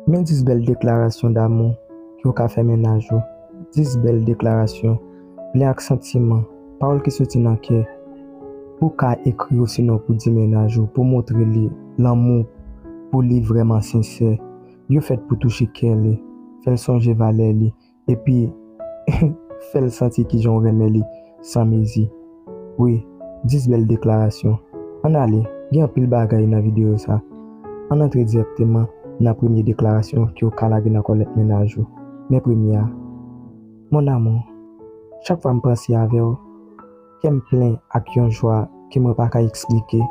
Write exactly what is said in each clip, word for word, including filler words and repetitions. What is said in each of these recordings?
Men dis bèl deklarasyon damou ki w ka fè mennaj ou. Dis bèl deklarasyon, plen ak santiman, pawòl ki soti nan kè. Ou ka ekri yo sinon pou di mennaj ou, pou montre li lanmou pou li vrèman sensè. Yo fèt pou touche kè li, fè l sonje valè li, epi fè l santi kijan w renmen li san mezi. Wi, dis bèl deklarasyon. Ann ale, gen anpil bagay nan videyo sa. Ann antre dirèkteman nan premye deklarasyon ke w ka lage nan kòlèt mennaj ou. Men premye a. Mon amour, chak fwa m panse avè w, kè m plen ak yon jwa ke mwen pa ka eksplike.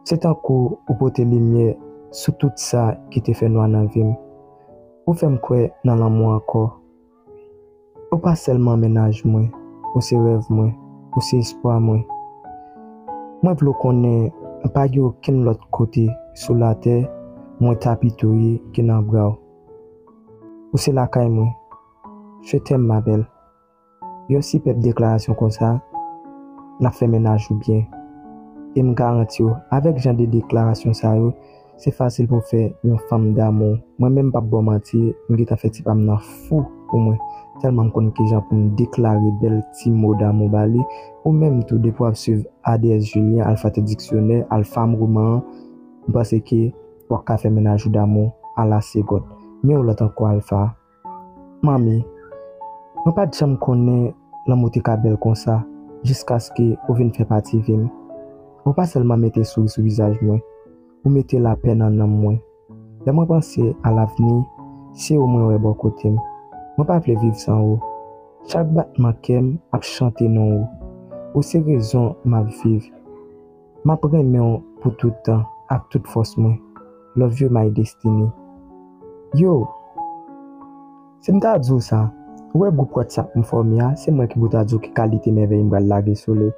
Se tankou ou pote limyè sou tout sa ki te fè nwa nan vi m. Ou fè m kwè nan lanmou ankò. Ou pa sèlman mennaj mwen, ou se rèv mwen, ou se espwa mwen. Mwen vle w konnen pa gen okenn lòt kote sou latè mwen ta pito ye ke nan bra w. Ou se lakay mwen. Je t'aime, ma belle. Yon sipèb deklarasyon konsa, l ap fè mennaj ou byen. E m garanti w, avèk jan de deklarasyon sa yo, se fasil pou w fè yon fanm damou. Mwen menm, m p ap ba w manti, m gentan fè ti pa m nan fou pou mwen. Tèlman m konn kijan pou m deklare bèl ti mo damou ba li. Ou menm tou, depi w ap swiv A D S Julien, Alpha Tè Diksyonè, Alpha M Roman an, m panse ke w ap ka fè mennaj ou damou a la segond. Men yon lòt ankò, Alpha. Manmi, mwen pa t janm konnen lanmou te ka bèl konsa, jiskaske ou vin fè pati vi m. Ou pa sèlman mete souri sou vizaj mwen, ou mete lapè nan nanm mwen. Lè mwen panse a lavni, se ou mwen wè bò kote m. Mwen pa vle viv san ou. Chak batman kè m ap chante non ou. Ou se rezon m ap viv. M ap renmen w pou tout tan ak tout fòs mwen. Love you, my destiny. Yo! Si m ta di w sa, ou wè gwoup WhatsApp m fòme a, se mwen ki pou ta di w ki kalite mèvèy m pral lage sou li.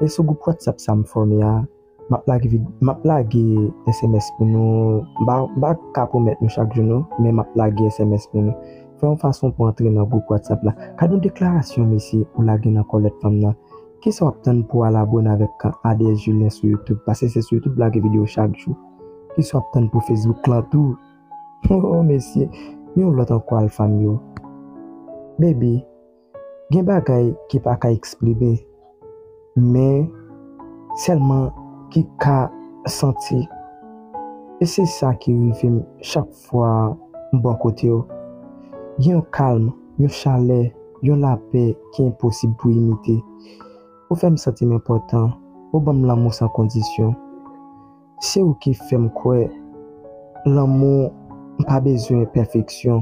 E sou gwoup WhatsApp sa m fòme a, m ap lage vid-, m ap lage S M S pou nou. M pa, m pa ka pwomèt nou chak jou non, men m ap lage S M S pou nou. Fè yon fason pou antre nan gwoup WhatsApp la. Gad yon deklarasyon mesye ou lage nan kòlèt fanm nan. Kisa w ap tann pou w al abone avèk A D S Julien sou YouTube? Paske se sou YouTube lage videyo chak jou. Kisa w ap tann pou Facebook lan tou? Oh, mesye, yon lòt ankò Alpha m yo. Baby, gen bagay ki pa ka eksplike, men sèlman ki ka santi. E se sa ki rive m chak fwa m bò kote w. Gen yon kalm, yon chalè, yon lapè ki enposib pou imite. Ou fè m santi m enpòtan, ou ban m lanmou san kondisyon. Se ou ki fè m kwè lanmou pa bezwen pèfeksyon,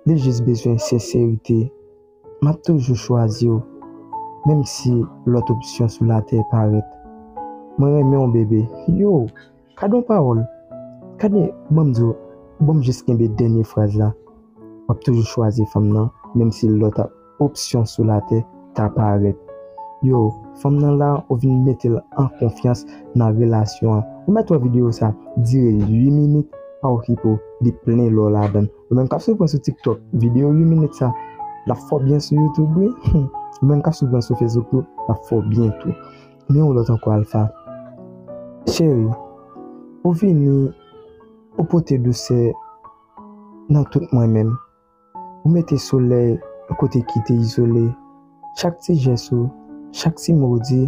li jis bezwen senserite. M ap toujou chwazi w, menm si lòt opsyon sou latè parèt. Mwen renmen w, bebe. Yo, gad yon pawòl. Gade, ban m di w, ban m jis kenbe dènye fraz la. W ap toujou chwazi fanm nan, menm si lòt opsyon sou latè ta parèt. Yo, fanm nan la, ou vin mete l an konfyans nan relasyon an. Ou mèt wè videyo sa dire uit minit, pa okipe w, li plen lò ladan l. Ou menm k ap swiv mwen sou TikTok, videyo uit minit sa, l ap fè w byen sou YouTube, wi. Ou menm k ap swiv mwen sou Facebook tou, l ap fè w byen tou. Men yon lòt ankò, Alpha. Cheri, ou vini, ou pote dousè nan tout mwen menm. Ou mete solèy kote ki te izole. Chak ti jès ou, chak ti mo w di,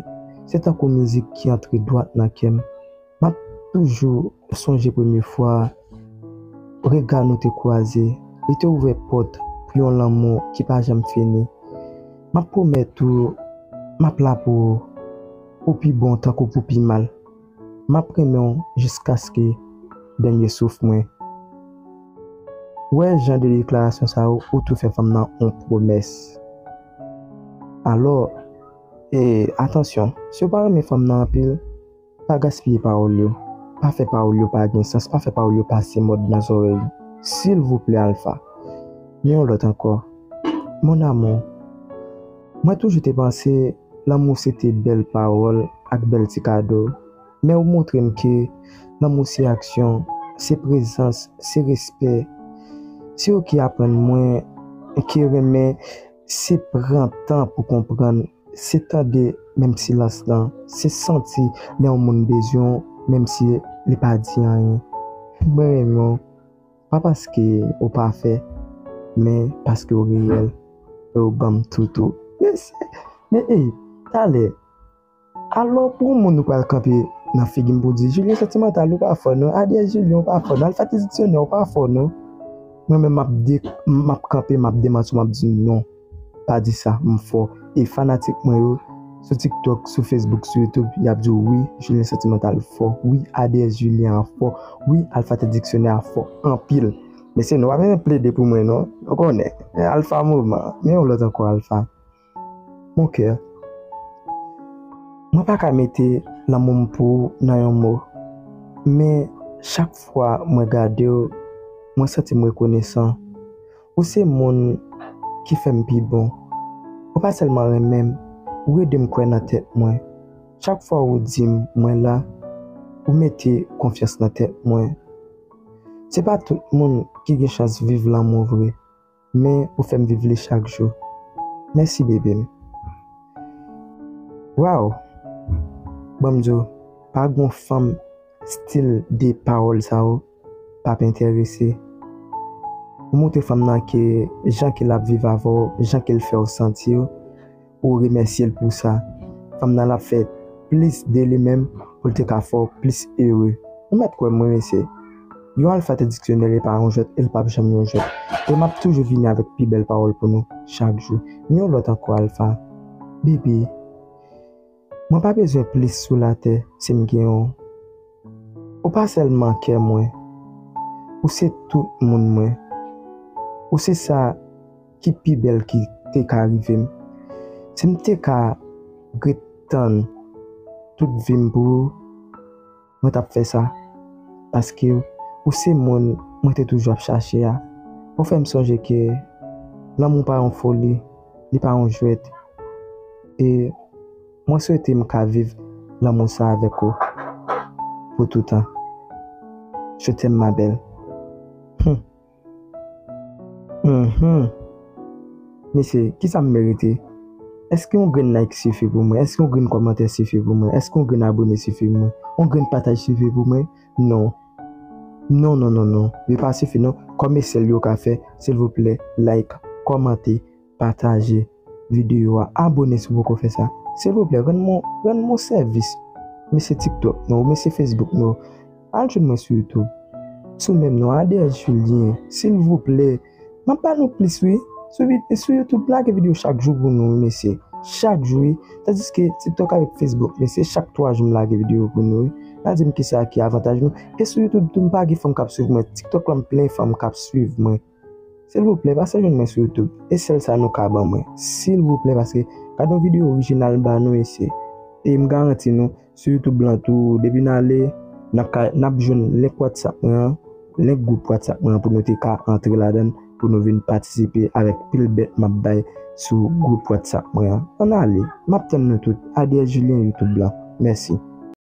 se tankou mizik ki antre dwat nan kè m. M ap toujou sonje premye fwa rega nou te kwaze. Li te ouvè pòt pou yon lanmou ki pa janm fini. M ap pwomèt ou, m ap la pou ou, pou pi bon tankou pou pi mal. M ap renmen w jiskaske dènye souf mwen. Ou wè jan de deklarasyon sa yo, ou tou fè fanm nan yon pwomès. Alò, e, atansyon, si w pa renmen fanm nan anpil, pa gaspiye pawòl yo. Pa fè pawòl yo pa gen sans, pa fè pawòl yo pase mòd nan zòrèy ou. Silvouplè, Alpha. Men yon lòt ankò. Mon amour, mwen toujou te panse lanmou se te bèl pawòl ak bèl ti kado. Men ou montre m ke lanmou se aksyon, se prezans, se respè. Se ou ki aprann mwen ke renmen se pran tan pou konprann, se tande menm silans lan, se santi lè yon moun bezwen w, menm si li pa di anyen. Mwen renmen w. Pa paske ou pafè, men paske ou reyèl e ou ban m toutou. Men se, men ey, talè, alò pou yon moun ou pral kanpe nan figi m pou di, Julien Sentimental, ou pa fò non, Adiel Julien, ou pa fò non, Alpha T Dictionnaire, ou pa fò non. Mwen menm m ap de, m ap kanpe, m ap demanti w, m ap di non. Pa di sa, m fò. E fanatik mwen yo, sou TikTok, sou Facebook, sou YouTube, y ap di w, wi, Julien Sentimental fò, wi, Adiel Julien an fò, wi, Alpha T Dictionnaire a fò anpil. Mesye, nou pa bezwen plede pou mwen non. Ou konnen, Alpha moman, men yon lòt ankò Alpha. Mon cœur, mwen pa ka mete lanmou m pou ou nan yon mo. Men chak fwa mwen gade w, mwen santi m rekonesan. Ou se moun ki fè m pi bon. Ou pa sèlman renmen m, ou ede m kwè nan tèt mwen. Chak fwa ou di m mwen la, ou mete konfyans nan tèt mwen. Se pa tout moun ki gen chans viv lanmou vre, men ou fè m viv li chak jou. Mèsi bebe m. Waw! Ban m di w, pa gon fanm stil de pawòl sa yo p ap enterese. Ou montre fanm nan ke jan ke l ap viv avè w, jan ke l fè w santi w, ou remèsye l pou sa. Fanm nan l ap fè plis de li menm pou l te ka fè w plis ere. Ou mèt kwè m wi mesye. Yon Alpha T Dictionnaire pa yon jwèt e l p ap janm yon jwèt. E m ap toujou vini avèk pi bèl pawòl pou nou chak jou. Men yon lòt ankò Alpha. Bebe, mwen pa bezwen plis sou latè si m gen w. Ou pa sèlman kè mwen. Ou se tout moun mwen. Ou se sa ki pi bèl ki te ka rive m. Si m te ka ret tann tout vi m pou ou, mwen t ap fè sa. Paske ou se moun mwen te toujou ap chache a. Ou fè m sonje ke lanmou pa yon foli, li pa yon jwèt. E mwen swete m ka viv lanmou sa avèk ou pou toutan. Je t'aime, ma belle. Hmm. Mhm. Mesye, kisa m merite? Èske yon grenn like sifi pou mwen? Èske yon grenn kòmantè sifi pou mwen? Èske yon grenn abone sifi pou mwen? Yon grenn pataj sifi pou mwen? Non. Non, non, non, non. Li pa sifi non. Kòm e sèl yo ka fè, silvouplè, like, kòmante, pataje videyo a, abone si w poko fè sa. Silvouplè, rann mwen, rann mwen sèvis. Mesye TikTok non, mesye Facebook non. Al jwenn mwen sou YouTube. Sou menm non, Adiel Julien, silvouplè. M ap ba nou plis wi. Sou, sou YouTube, lage videyo chak jou pou nou wi, mesye. Chak jou wi. Tandiske TikTok avèk Facebook, mesye, chak twa jou m lage videyo pou nou wi. Pa di m kisa ki avantaj nou. E sou YouTube tou, m pa gen fanm k ap swiv mwen. TikTok lan plen fanm k ap swiv mwen. Silvouplè, pase jwenn mwen sou YouTube. E sèl sa nou ka ban mwen. Silvouplè, paske gade yon videyo orijinal ba nou, mesye. E m garanti nou, sou YouTube lan tou, depi n ale, n ap ka, n ap jwenn link WhatsApp mwen an, link gwoup WhatsApp mwen an pou nou te ka antre ladan l, pou nou vin patisipe avèk pil bèt m ap bay sou gwoup WhatsApp mwen an. Ann ale, m ap tann nou tout. Adiel Julien YouTube lan. Mèsi.